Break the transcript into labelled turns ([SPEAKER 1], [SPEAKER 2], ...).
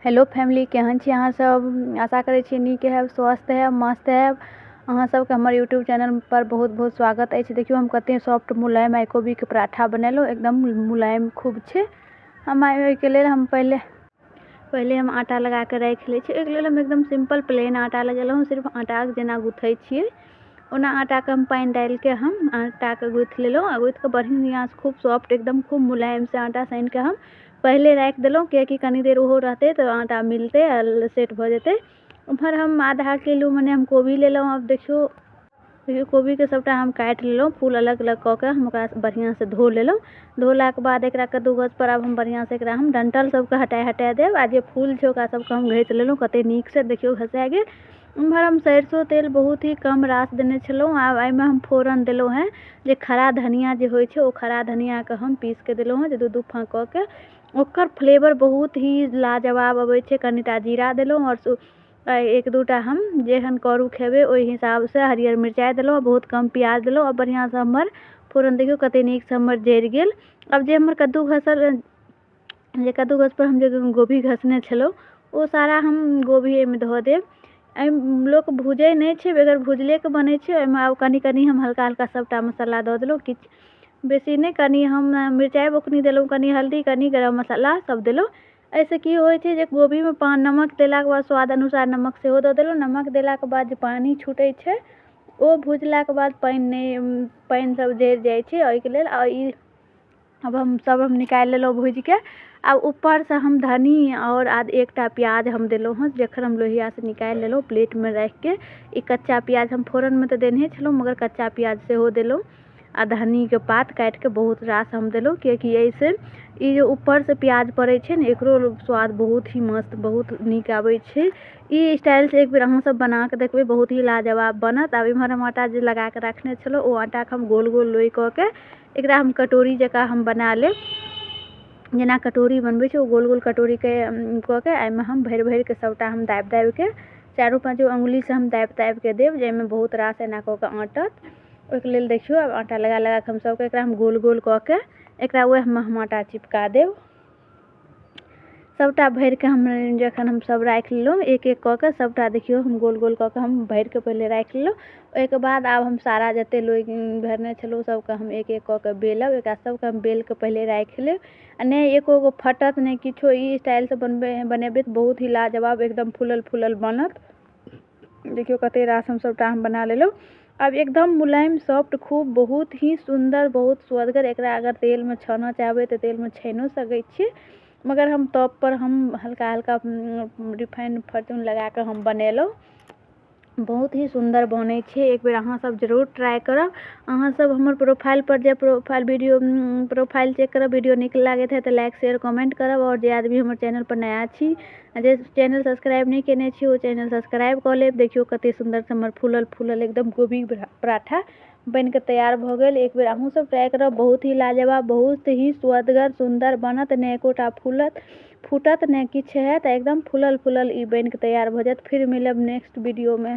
[SPEAKER 1] Hello family, केहन छी अहाँ सब? आशा करै छी नीक हैब, स्वस्थ हैब, मस्त हैब। अहाँ सबके हमर यूट्यूब चैनल पर बहुत बहुत स्वागत अछि। देखियौ हम कते सॉफ्ट मुलायम आइ कोबीके पराठा बनेलहुँ, एकदम मुलायम खूब छै। हम आइ ओहिके लेल हम पहिले पहिले हम आटा लगाके राखि लै छी। ओहिके लेल हम एकदम सिम्पल प्लेन आटा लगेलहुँ, सिर्फ आटाके जेना गुथै छियै ओना आटाके हम पानि डालिके हम आटाके गुथि लेलहुँ। आ गुथिके बढ़िआँसँ खूब सॉफ्ट एकदम खूब मुलायमसँ आटा सानिके हम पहिले राखि देलहुँ, किएकि कनी देर ओहो रहतै तऽ आटा मिलतै आ सेट भऽ जेतै। उम्हर हम आधा किलो मने हम कोबी लेलहुँ। आब देखियौ कोबीके सबटा हम काटि लेलहुँ, फूल अलग अलग कऽ के हम ओकरा बढ़िआँसँ धो लेलहुँ। धोलाके बाद एकरा कद्दूकसपर आब हम बढ़िआँसँ एकरा हम डण्टल सबके हटा हटा देब आ जे फूल छै ओकरा सबके हम घसि लेलहुँ। कते नीकसँ देखियौ घसा गेल। उम्हर हम सरिसो तेल बहुत ही कम रास देने छलहुँ। आब एहिमे हम फोरन देलहुँ हेँ, जे खड़ा धनिया जे होइ छै ओ खड़ा धनियाके हम पीसिके देलहुँ हेँ, जे दू दू फाँक कऽ के ओकर फ्लेवर बहुत ही लाजवाब अबै छै। कनिटा जीरा देलहुँ आओर एक दूटा हम जेहन करू खेबै ओहि हिसाबसँ हरियर मिरचाइ देलहुँ, बहुत कम प्याज देलहुँ। आ बढ़िआँसँ हमर फोरन देखियौ कते नीकसँ हमर जरि गेल। आब जे हमर कद्दू घसल, जे कद्दूकसपर हम जे गोभी घसने छलहुँ ओ सारा हम गोभी एहिमे धऽ देब। एहिमे लोक भुजै नहि छै, बगैर भुजलेके बनै छै। ओहिमे आब कनि कनि हम हल्का हल्का सबटा मसाला दऽ देलहुँ, किछु बेसी नहि। कनि हम मिरचाइ बुकनी देलहुँ, कनि हल्दी, कनि गरम मसाला सब देलहुँ। एहिसँ की होइ छै जे गोभीमे नमक देलाके बाद स्वाद अनुसार नमक सेहो दऽ देलहुँ। नमक देलाके बाद जे पानि छुटै छै ओ भुजलाके बाद पानि नहि, पानि सब जरि जाइ छै ओहिके लेल। आ ई आब हम सब हम निकालि लेलहुँ भुजिके। आब ऊपरसँ हम धनी आओर एकटा प्याज हम देलहुँ हँ, जखन हम लोहियासँ निकालि लेलहुँ प्लेटमे राखिके। ई कच्चा प्याज हम फोरनमे तऽ देनहे छलहुँ, मगर कच्चा प्याज सेहो देलहुँ आ धनीके पात काटिके बहुत रास हम देलहुँ, किएकि एहिसँ ई जे ऊपरसँ प्याज पड़ै छै ने एकरो स्वाद बहुत ही मस्त बहुत नीक आबै छै। ई स्टाइलसँ एक बेर अहूँसब बनाकऽ देखबै, बहुत ही लाजवाब बनत। आब एम्हर हम आटा जे लगाकऽ रखने छलहुँ ओ आटाके हम गोल गोल लोइ कऽ के एकरा हम कटोरी जकाँ हम बना लेब। जेना कटोरी बनबै छै ओ गोल गोल कटोरीके कऽ के एहिमे हम भरि भरिके सबटा हम दाबि दाबिके चारू पाँचो अङ्गुलीसँ हम दाबि दाबिके देब, जाहिमे बहुत रास एना कऽ कऽ अँटत। ओहिके लेल देखियौ आब आटा लगा लगाकऽ हम सबके एकरा हम गोल गोल कऽ के एकरा ओहिमे हम आटा चिपका देब। सबटा भरिके हम जखन हम सब राखि लेलहुँ एक एक कऽ के सबटा, देखियौ हम गोल गोल कऽ के हम भरिके पहिले राखि लेलहुँ। ओहिके बाद आब हम सारा जते लोइ भरने छलहुँ सबके हम एक एक कऽ के बेलब। एकरा सबके हम बेलके पहिले राखि लेब आ नहि एको गो फटत नहि किछो। ई स्टाइलसँ बनेबै तऽ बहुत ही लाजवाब एकदम फूलल फूलल बनत। देखियौ कते रास हम सबटा हम बना लेलहुँ। आब एकदम मुलायम सॉफ्ट खूब बहुत ही सुन्दर बहुत सुअदगर। एकरा अगर तेलमे छानऽ चाहबै तऽ तेलमे छानिओ सकै छी, मगर हम तबपर हम हल्का हल्का रिफाइंड फॉर्च्यून लगाकऽ हम बनेलहुँ। बहुत ही सुन्दर बनै छै, एक बेर अहाँ सब जरूर ट्राइ करब। अहाँ सब हमर प्रोफाइलपर जे प्रोफाइल वीडियो प्रोफाइल चेक करब। वीडियो नीक लागैत है तऽ लाइक शेयर कमेंट करब। आओर जे आदमी हमर चैनलपर नया छी, जे चैनल सब्सक्राइब नहि केने छी ओ चैनल सब्सक्राइब कऽ लेब। देखियौ कते सुन्दरसँ हमर फूलल फूलल एकदम गोभी पराठा बनिकऽ तैयार भऽ गेल। एक बेर अहूँ सब ट्राइ करब, बहुत ही लाजवाब बहुत ही सुअदगर सुन्दर बनत। नहि एकोटा फूलत फूटत नहि किछु हैत, एकदम फूलल फूलल ई बनिकऽ तैयार भऽ जायत। फिर मिलब नेक्स्ट वीडियोमे।